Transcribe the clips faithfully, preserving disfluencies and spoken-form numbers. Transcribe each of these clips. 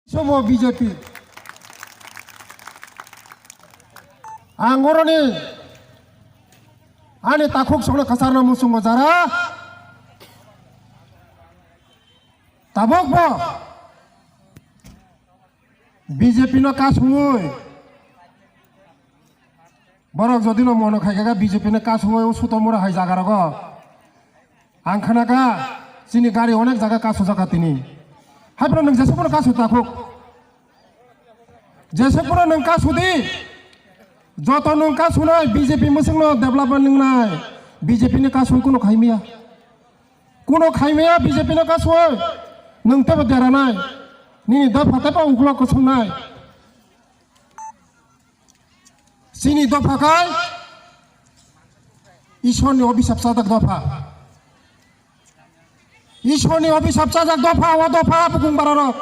Sobo B J P. Ang oroni ani takhuk songno kwcharno muchungo jara. Tabuk bo B J P no kasungwi borok jodi no mono khai kha B J P no kasungwi o Sutomura hai jaga rogo. Ang khana kha chini gari onek jaga kasujak kha tini. Hai phano nwng jesa phano kasu takhuk. Jesa phano nwng kasu di. Joto nwng kasunai B J P mwswkno development nwngnai. B J P ni kasung kuno khaimaya. Kuno khaimaya B J P no kasui. Nwng tebo deranai. Nini dopha tebo uklok kosongnai. Chini dopha khai Ishorni obisap chajak dopha. Ishorni obisap chajak dopha, o dopha bukung bararok.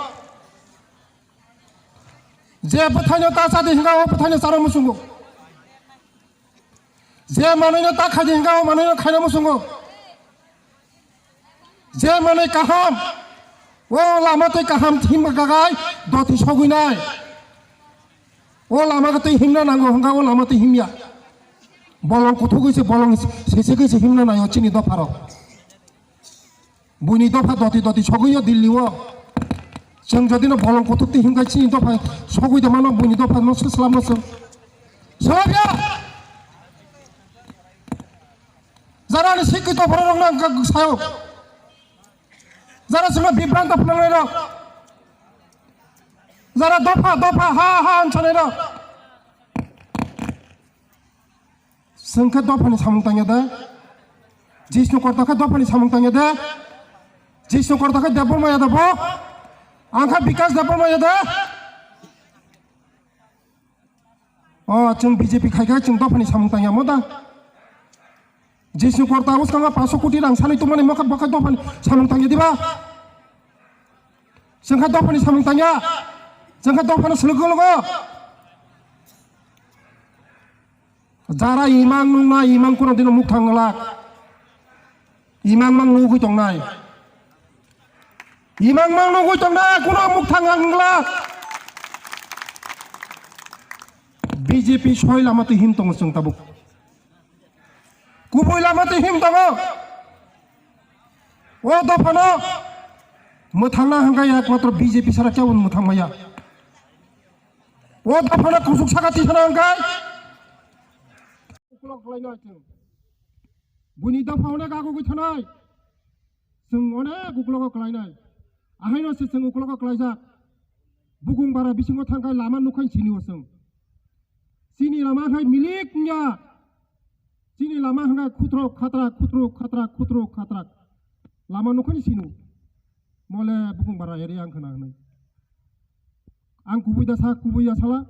Je bwthaino ta chadi hinga o bwthaino charo muchungo. Je manwino ta khaidi hinga o manwino khaina muchungo. Je manwi kaham, o lama twi kaham himba gagai doti sogwinai. O lama twi himna nango hinga o lama twi himya. Bolong kuthugwi se bolong sesegwi se himna nango chini dopharok. Buini dopha doti doti sogwi o Delhi o. Chwng jodi no bolong kuthuk twi himkha chini dopha sogwi de mano buini dopha no swslam no chwng. Swlamya. Jara ni sikki to borok rok nang sayo. Jara sima bibrang to phunang rok. Jara dopha dopha ha ha anchane rok. Chwng khe dophani samung tangya de? Jisnu Korta khe dophani samung tangya de? Jisnu Korta khe Debbarma Yadav bo? Ang khe Bikas Debbarma Yadav? O, chwng B J P khai khe chwng dophani samung tangya mo da? Jisnu Korta bwskango paanso koti rang sanwi tongmani mokhe bo khe dophani samung tangya diba? Chwng khe dophani samung tangya? Chwng khe dophano swlwk gologo? Jara imang nungna imang kuno dino mukthang nglak. Imang mang nugwi tongnai. Imang mang nugwi tongnai kuno mukthang nglak. B J P soi lama twi him tongo chwng tabuk. Kubui lama twi him tongo. O dophano mwthangna hwnkhe ekmatro B J P sara kebo mwthang maya. O dophano kusuk saka tisana hwnkhe ukulok khlainai chwng. Buini dopha onek agugwi thanai. Chwng onek ukulogo khlainai. Ahaino se chwng ukulogo khlaijak. Bukung bara bisingo thangkhai lama nukhai sinio chwng. Chini lama hai milik wngya. Chini lama hwnkhe khutrok khatrak, khutrok khatrak, khutrok khatrak. Lama nukhani sinu. Mole bukung bara area ang khana hwnwi. Ang kubui da sa, kubui ya sala.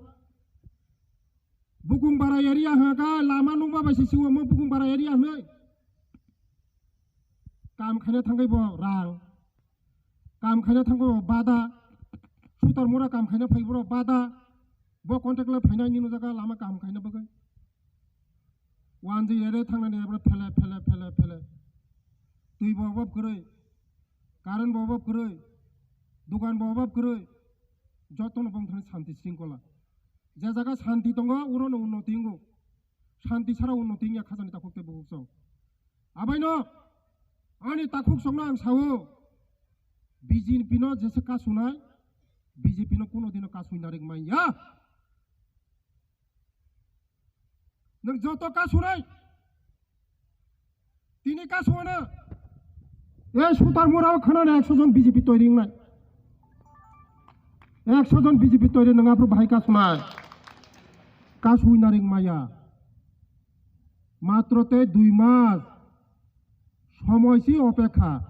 Bukung bara area hwnkha lama nungma bai se siwo mo bukung bara area hwnwi. Kam khaina thangwi bo rang. Kam khaina thangwi bo bada. Sutar mura kam khaina phai boro bada. Bo contract le phainai nini jaga lama kaham khaina bagwi. Wanjwi rere thangnani abo phele, phele, phele, phele. Twi bo obab kwrwi, current bo obab kwrwi, dukan bo obab kwrwi. Jotono bongthani santi sringkola. Je jaga santi tongo, urono unnoti wngo. Santi sara unnoti wngya khajani takhuk tei bukhuk song. Abaino ani takhuk songno ang sao, B J P no jesa kasunai, B J P no kuno dino kasui narik manya. Nwng joto kasunai, tini kasuano. E sutar mura o khwnani ekso jon B J P toiri wngnai. Ekso jon B J P toiri nwng aphuru bahai kasunai. Kasui narik maya. Matro tei dui mas somoi si opekha.